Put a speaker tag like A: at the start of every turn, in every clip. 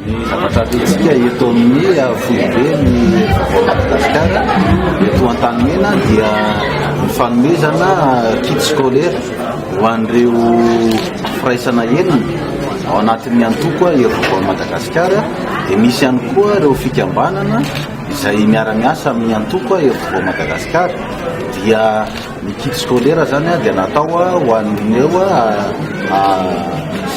A: Ny zavatra ataontsika eto amin'ny foiben'ny Vaovao Madagasikara eto Antanimena dia ny fanomezana kit scolaire ho an'ireo firaisana enina ao anatin'ny antoko Hery Vaovao Madagasikara dia misy ihany koa ireo fikambanana izay miara-miasa amin'ny antoko Hery Vaovao Madagasikara dia Ny kit scolaire zany dia natao ho an'ireo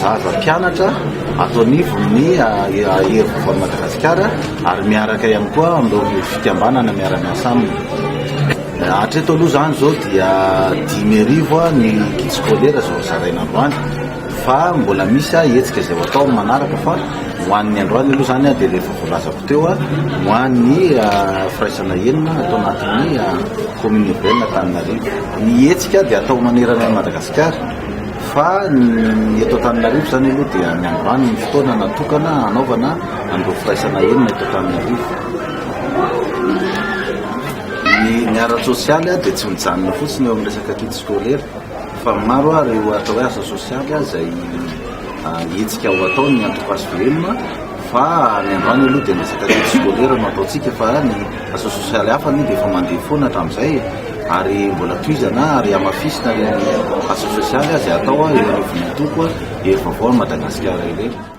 A: zaza mpianatra ato anivon'ny Hery Vaovaon'i Madagasikara ary miaraka ihany koa amin'ireo fikambanana miara-miasa aminy. Hatreto aloha izany izao dia 5000 ny kit scolaire izao zaraina androany fa mbola misy hetsika izay ho atao amin'ny manaraka fa ho an'ny androany aloha izany dia ilay efa voalazako teo ho an'ny firaisana enina ato anatin'ny Commune urbaine Antananarivo. Ny hetsika dia atao manerana an'i Madagasikara fa ny eto Antananarivo izany aloha dia ny androany ny fotoana natokana hanaovana an'ireo firaisana enina eto Antananarivo. Ny ny ara-tsosialy dia tsy mijanona fotsiny eo amin'ny resaka kit scolaire fa maro ireo atao hoe asa sosialy izay hetsika ho ataon'ny antoko HVM fa ny androany aloha dia ny resaka kit scolaire no ataontsika fa ny Asa sosialy hafa anie dia efa mandeha foana hatramin'izay e! Ary mbola tohizana ary hamafisina ireny asa sosialy izay atao eo anivon'ny antoko Hery Vaovao an'i Madagasikara ireny.